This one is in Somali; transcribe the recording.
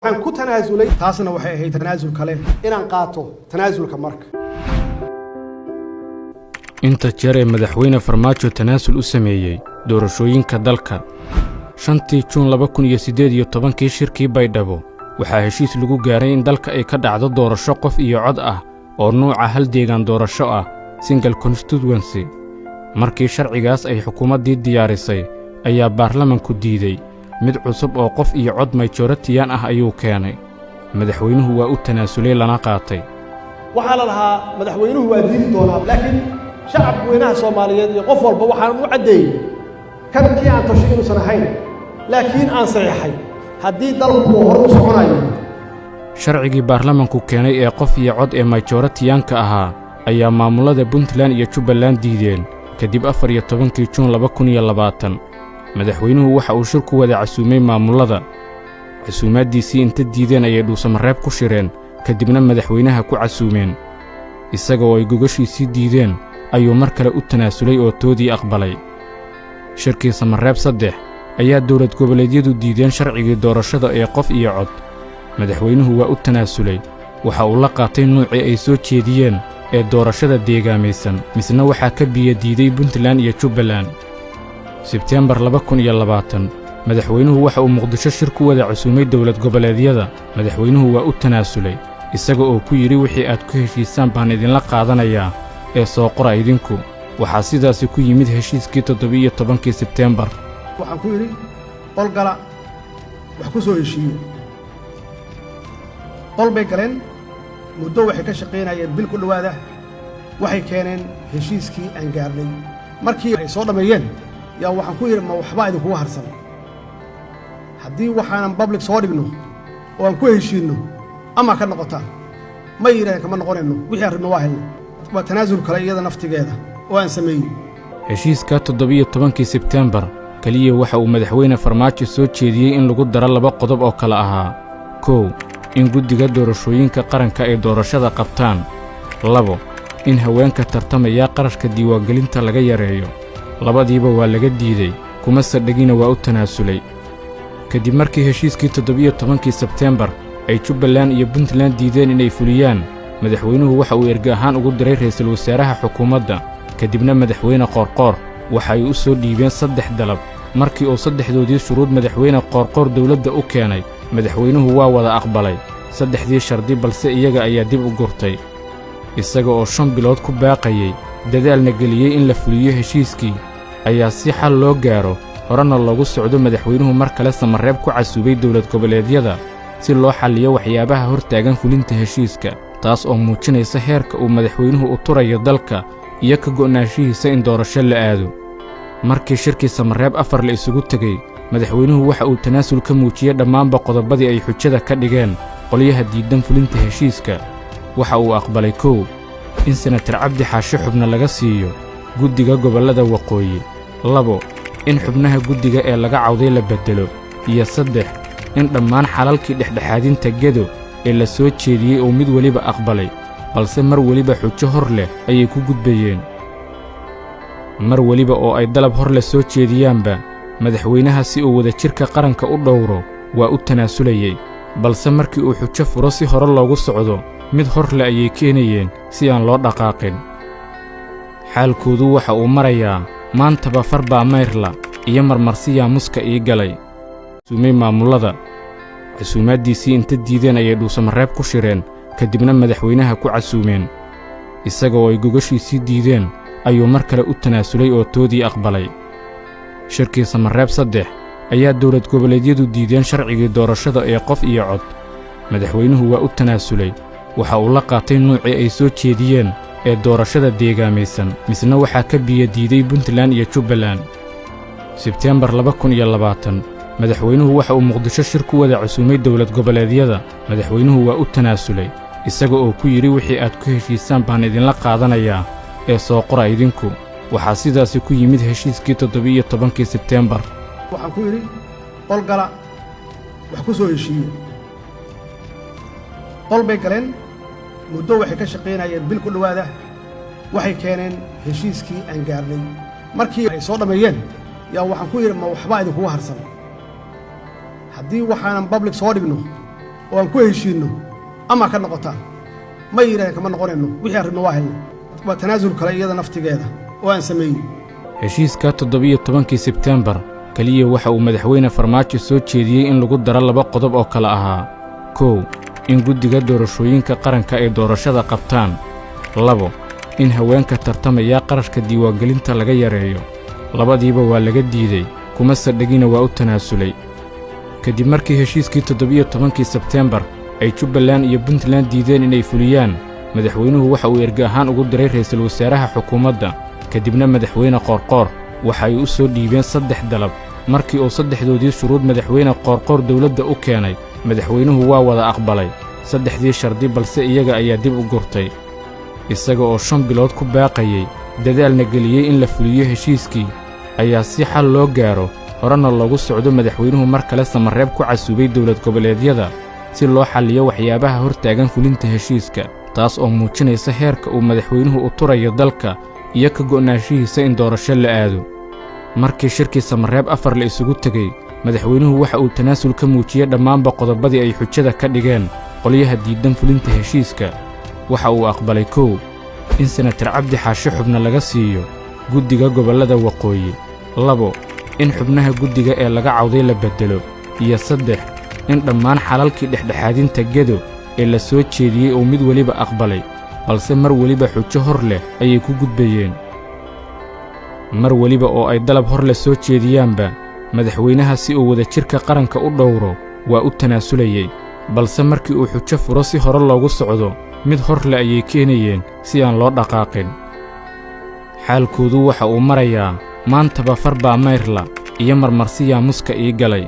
Waxaan ku tanaasulay, taasna waxay ahayd tanaasul kale inaan qaato tanaasulka marka. Inta jeer ee Madaxweyne Farmaajo tanaasul u sameeyey doorashooyinka dalka. 5-tii Juun 2018-kii, shirkii Baydhabo, waxaa heshiis lagu gaaray in dalka ay ka dhacdo doorasho qof iyo cod ah oo nuuca hal deegaan doorasho ah, single constituency. Markii sharcigaas ay xukuumaddii diyaarisay ayaa baarlamanku diiday. Mid cusub oo qof iyo cod majorityan ah ayuu keenay. Madaxweynuhu waa u tanaasulay, lana qaatay. Waxaa la lahaa madaxweynuhu waa diidi doonaa, laakiin shacabka weynaha Soomaaliyeed iyo qof walba waxaan u caddeeyey kan kii aan toshay inuusan ahayn, laakiin aan saxiixay haddii dalku uu hore u soconayo. Sharcigii baarlamanku keenay ee qof iyo cod ee majorityanka ahaa ayaa maamullada Puntland iyo Jubbaland diideen. Kadib 14-kii Juun 2020, madaxweynuhu waxa uu shir ku wada casuumay maamullada. Casuumaaddiisii inta diideen ayay Dhuusamareeb ku shireen, kadibna madaxweynaha ku casuumeen. Isaga oo ay gogashiisii diideen ayuu mar kale u tanaasulay oo toodii aqbalay. Shirkii Samareeb 3 ayaa dowlad goboleedyadu diideen sharcigii doorashada ee qof iyo cod. Madaxweynuhu waa u tanaasulay. Waxa uu la qaatay nuucii ay soo jeediyeen ee doorashada deegaamaysan. Misna waxaa ka biyo diiday Puntland iyo Jubbaland. Sebteembar 2020, madaxweynuhu waxa uu Muqdisho shir ku wada casuumay dowlad goboleedyada. Madaxweynuhu waa u tanaasulay, isaga oo ku yidhi: "Wixii aad ku heshiisaan baan idinla qaadanayaa ee soo qora idinku." Waxaa sidaasi ku yimid heshiiskii 17-kii Sebteembar. Waxaan ku yidhi: "Qol gala, wax ku soo heshiiye." Qol bay galeen. Muddo waxay ka shaqaynayeen bil ku dhowaada. Waxay keeneen heshiiskii aan gaarnay. Markii ay soo dhammeeyeen yaa waxaan ku yidhi: "Ma waxbaa idinkugu harsan? Haddii waxaanan public soo dhigno oo aan ku heshiinno, ama ka noqotaan?" Ma yidhahdeen, "Kama noqonayno, wixii aan rabno waa helnay." Waa tanaasul kale iyada naftigeeda oo aan sameeyey. Heshiiska 17-kii Sebteembar keliya waxa uu Madaxweyne Farmaajo soo jeediyey in lagu daro laba qodob oo kale ahaa: 1, in guddiga doorashooyinka qaranka ay doorashada qabtaan; 2, in haweenka tartamaya qarashka diiwaangelinta laga yareeyo. Labadiiba waa laga diidey, kuma sadhegina, waa u tanaasulay. Kadib markii heshiiskii 17-kii Sebteembar ay Jubbaland iyo Puntland diideen inay fuliyaan, madaxweynuhu waxa uu erge ahaan ugu diray ra'iisul wasaaraha xukuumadda, kadibna Madaxweyne Qoorqoor. Waxa ay u soo dhiibeen saddex dalab. Markii uu saddexdoodii shuruud Madaxweyne Qoorqoor dawladda u keenay, madaxweynuhu waa wada aqbalay saddexdii shardi, balse iyaga ayaa dib u gurtay. Isaga oo 5 bilood ku baaqayey, dadaalna geliyey in la fuliyo heshiiskii, ayaa si xal loo gaaro horena loogu socdo, madaxweynuhu mar kale Samareeb ku casuubay dowlad goboleedyada si loo xalliyo waxyaabaha hor taagan fulinta heshiiska, taas oo muujinaysa heerka uu madaxweynuhu u turayo dalka iyo ka go'naanshihiisa in doorasho la aado. Markii shirkii Samareeb 4 la isugu tegey, madaxweynuhu waxa uu tanaasul ka muujiyey dhammaanba qodobadii ay xujada ka dhigeen qolyaha diiddan fulinta heshiiska. Waxa uu aqbalay: 1, in Senatar Cabdi Xaashi xubno laga siiyo guddiga gobollada waqooyi; 2, in xubnaha guddiga ee laga cawday la beddelo; iyo 3, in dhammaan xalalkii dhexdhexaadinta Gedo ee la soo jeediyey uu mid weliba aqbalay, balse mar weliba xujo hor leh ayay ku gudbayeen. Mar weliba oo ay dalab hor leh soo jeediyaanba, madaxweynaha si uu wadajirka qaranka u dhowro waa u tanaasulayey, balse markii uu xujo furo si hore loogu socdo, mid hor leh ayay keenayeen si aan loo dhaqaaqin. Xaalkoodu waxa uu marayaa maantaba far baa mayrla iyo marmarsiyaa muska ii galay. Sumay maamullada. Casuumaaddiisii inta diideen ayay Dhuusamareeb ku shireen, kadibna madaxweynaha ku casuumeen. Isaga oo ay gogashiisii diideen ayuu mar kale u tanaasulay oo toodii aqbalay. Shirkii Samareeb 3 ayaa dowlad goboleedyadu diideen sharcigii doorashada ee qof iyo cod. Madaxweynuhu waa u tanaasulay. Waxa uu la qaatay nuucii ay soo jeediyeen ee doorashada deegaamaysan. Misna waxaa ka biyo diiday Puntland iyo Jubbaland. Sebteembar 2020, madaxweynuhu waxa uu Muqdisho shir ku wada casuumay dowlad goboleedyada. Madaxweynuhu waa u tanaasulay, isaga oo ku yidhi: "Wixii aad ku heshiisaan baan idinla qaadanayaa ee soo qora idinku." Waxaa sidaasi ku yimid heshiiskii 17-kii Sebteembar. Waxaan ku yidhi: "Qol gala, wax ku soo heshiiye." Qol bay galeen. Muddo waxay ka shaqaynayeen bil ku dhowaada. Waxay keeneen heshiiskii aan gaarnay. Markii ay soo dhammeeyeen yaa waxaan ku yidhi: "Ma waxbaa idinkugu harsan? Haddii waxaanan public soo dhigno Oo aan ku heshiinno ama ka noqotaan? Ma yidhahdeen kama noqonayno, wixii aan rabno waa helnay. Waa tanaasul kale iyada naftigeeda oo aan sameeyey. Heshiiska 17-kii Sebteembar keliya waxa uu Madaxweyne Farmaajo soo jeediyey in lagu daro laba qodob oo kale ahaa: 1, in guddiga doorashooyinka qaranka ay doorashada qabtaan; 2, in haweenka tartamaya qarashka diiwaangelinta laga yareeyo. Labadiiba waa laga diidey, kuma sadhegina, waa u tanaasulay. Kadib markii heshiiskii 17-kii Sebteembar ay Jubbaland iyo Puntland diideen inay fuliyaan, madaxweynuhu waxa uu erge ahaan ugu diray ra'iisul wasaaraha xukuumadda, kadibna Madaxweyne Qoorqoor. Waxa ay u soo dhiibeen saddex dalab. Markii uu saddexdoodii shuruud Madaxweyne Qoorqoor dawladda u keenay, madaxweynuhu waa wada aqbalay saddexdii shardi, balse iyaga ayaa dib u gurtay. Isaga oo 5 bilood ku baaqayey, dadaalna geliyey in la fuliyo heshiiskii, ayaa si xal loo gaaro horena loogu socdo madaxweynuhu mar kale Samareeb ku casuubay dowlad goboleedyada si loo xalliyo waxyaabaha hor taagan fulinta heshiiska, taas oo muujinaysa heerka uu madaxweynuhu u turayo dalka iyo ka go'naanshihiisa in doorasho la aado. Markii shirkii Samareeb 4 la isugu tegey, madaxweynuhu waxa uu tanaasul ka muujiyey dhammaanba qodobadii ay xujada ka dhigeen qolyaha diiddan fulinta heshiiska. Waxa uu aqbalay: 1, in Senatar Cabdi Xaashi xubno laga siiyo guddiga gobollada waqooyi; 2, in xubnaha guddiga ee laga cawday la beddelo; iyo 3, in dhammaan xalalkii dhexdhexaadinta Gedo ee la soo jeediyey uu mid weliba aqbalay, balse mar weliba xujo hor leh ayay ku gudbayeen. Mar weliba oo ay dalab hor leh soo jeediyaanba, madaxweynaha si uu wadajirka qaranka u dhowro waa u tanaasulayey, balse markii uu xujo furo si hore loogu socdo, mid hor leh ayay keenayeen si aan loo dhaqaaqin. Xaalkoodu waxa uu marayaa maantaba far baa mayrla iyo marmarsiyaa muska ii galay.